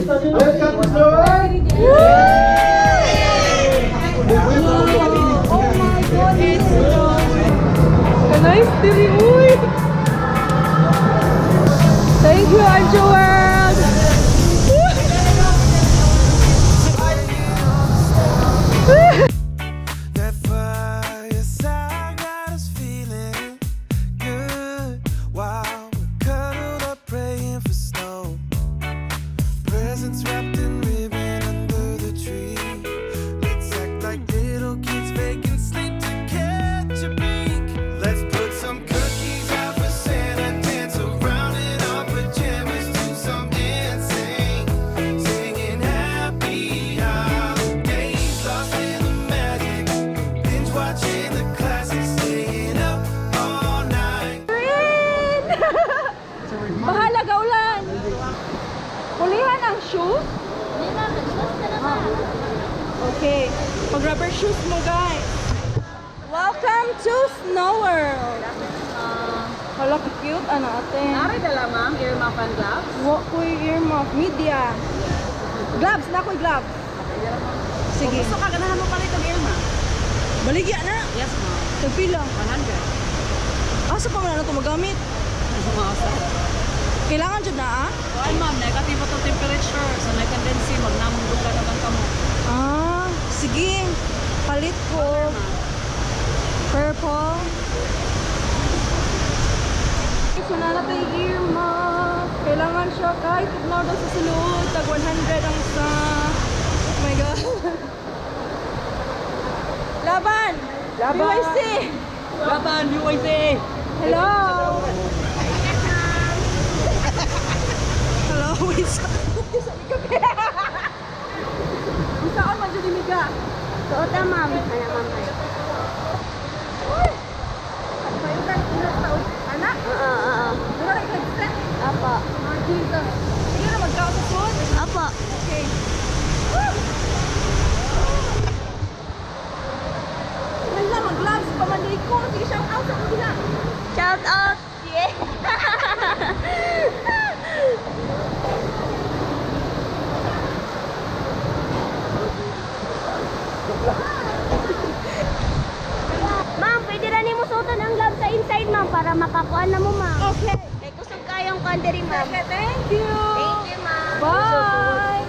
Welcome to Snow World! Oh my goodness! Nice diri, uy! Thank you, Anjo World! That fireside got us feeling good while we're cuddled up praying for snow. Presents wrapped in ribbon under the tree. Let's act like little kids faking sleep to catch a peek. Let's put some cookies out for Santa, dance around in our pajamas to some NSYNC, singing happy holidays, lost in the magic. Binge watching the classics, staying up all night. Rin! Bahala ga ulan! Pulihan ang shoes? Okay. Pag rubber shoes mo, guys. Welcome to Snow World! Hala, cute, ano ate? Nari dala, ma'am, earmuff and gloves. Wa ko'y earmuff. Media. Gloves, na ko'y gloves. Sige. Gusto ka, ganahan mo palit og earmuff. Baligya na. Yes, ma'am. Tagpila. 100. Asa pa man na ito magamit? Kailangan dyan na ah? Kuan, ma'am, negative atong temperature. So, may tendency, magnamong ka naman kamo. Ah, sige. Palit ko. Purple. So na natin earmuff. Kailangan siya kahit tugnaw daw sa sulod. Tag 100 ang isa. Oh my God. Laban! Laban! BYC! Laban, UIC! Hello! Hello, wait sa... Saan man dyan imiga? Suot na, ma'am. Ano, ma'am? Uy! Paitan, ulat sa anak? Oo, oo. Mura na headset. Apo. Lord Jesus. Sige na, magkao sa food. Apo. Okay. Woo! Wala, mag-gloves pa man dili ko. Sige, shout out sa akong gina. Shout out! Yeah! Ma'am, pwede ra nimo suoton ang gloves sa inside, ma'am, para makakuan na mo, ma'am. Okay. Kay kusog kayong kuan diri, ma'am. Okay, thank you. Thank you, ma'am. Bye!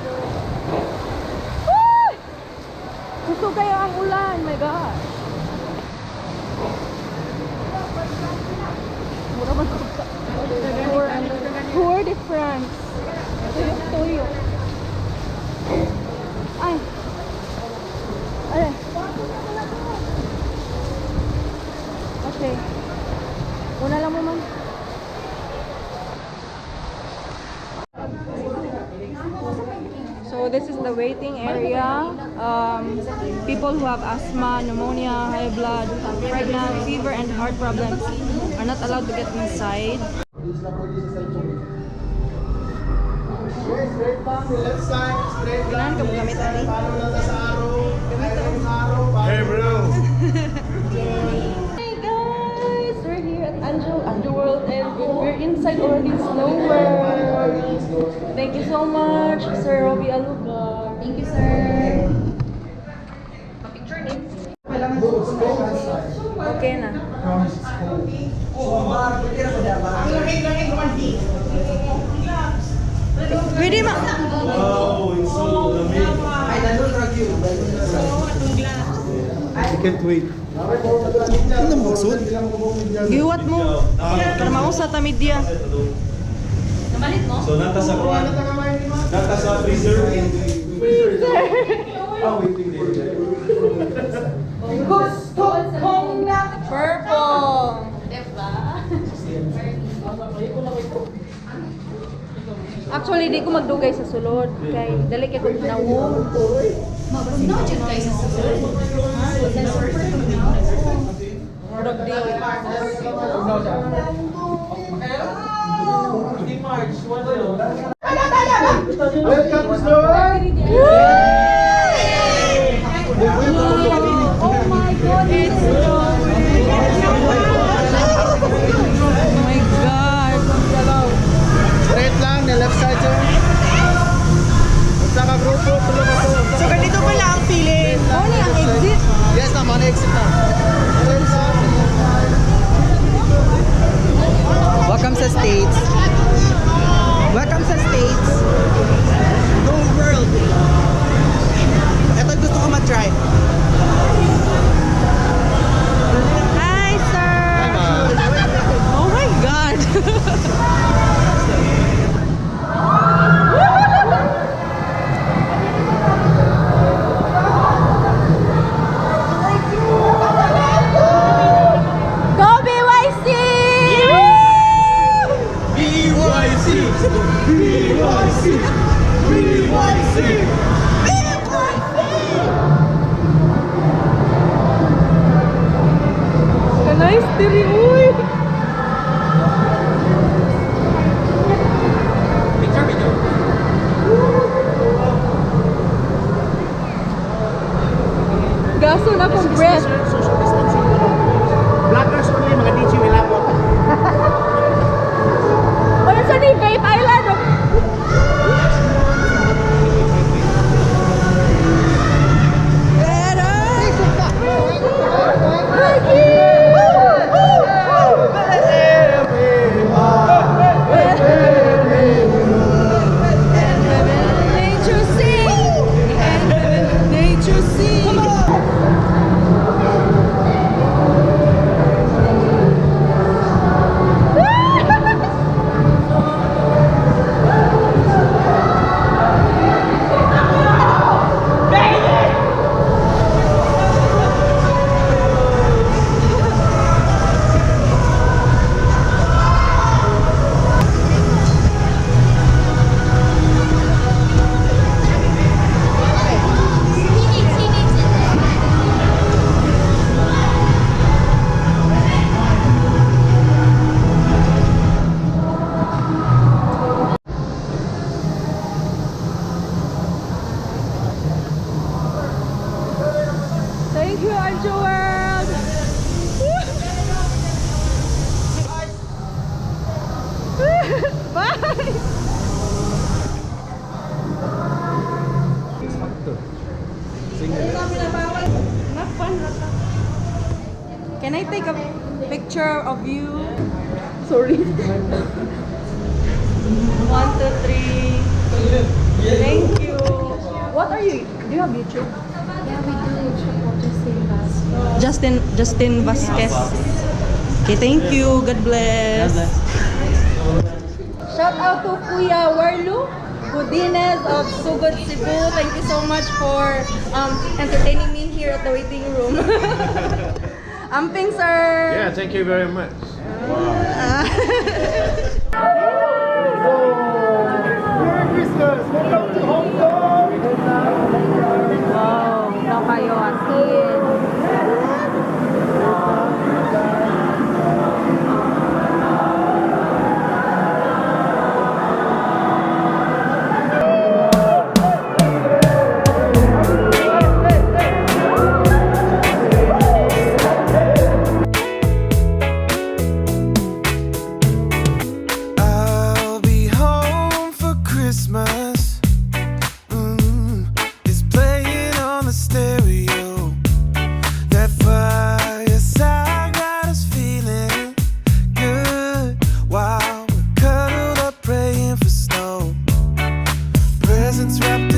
Woo! Gusto kayo ang ulan, my gosh. Mura man ko ka. Tour de France. Tuyo, tuyo. Ay. Ay. Okay. Una lang mo, man. So this is the waiting area. People who have asthma, pneumonia, high blood, pregnant, fever, and heart problems are not allowed to get inside. Okay, straight lang, left side, straight lang. Ganahan ka mo gamit, ani? Follow lang ta sa arrow. Gamit sa arrow. Hey, bro. Hey guys! We're here at Angel Underworld and we're inside already Snow World. Thank you so much, Sir Robbie Alugar. Thank you, sir. It's cold inside. Okay na. Promise it's cold. Pwede ma... Wow, it's so lamig. I can't wait. Ano mo magsud? Giwat mo. Para mausa ta media. Namalit mo? So, nata sa kuan. Nata sa freezer. Ah, waiting area. Gusto kong na purple. Diba? Actually, di ko magdugay sa sulod. Kay dali kay ko nawo. No, dyan kayo sa susunod. Murag di. Welcome to Snow World! Oh my goodness. Oh my God. Straight lang, the left side, sir. Crazy! They're crazy! Nice diri, uy. Picture video. Gaso na akong breath. Social distancing. Vloggers only, mga DJ wilabot. Wala sa ni Vape Island. Oh. Nature sing. Nature sing. Thank you, Anjo World. Bye. Can I take a picture of you? Sorry. One, two, three. Thank you. What are you? Do you have YouTube? Yeah, we do. Just say last. Justin Vasquez. Okay, thank you. God bless. Shout out to Kuya Warlu Godinez of Sugod Cebu. Thank you so much for entertaining me here at the waiting room. Amping, sir. Yeah, thank you very much. Merry Christmas! Welcome to Hong Kong! Wow, daw kayo asin. I'll be home for Christmas. It's playing on the stereo. That fireside got us feeling good while we're cuddled up praying for snow. Presents wrapped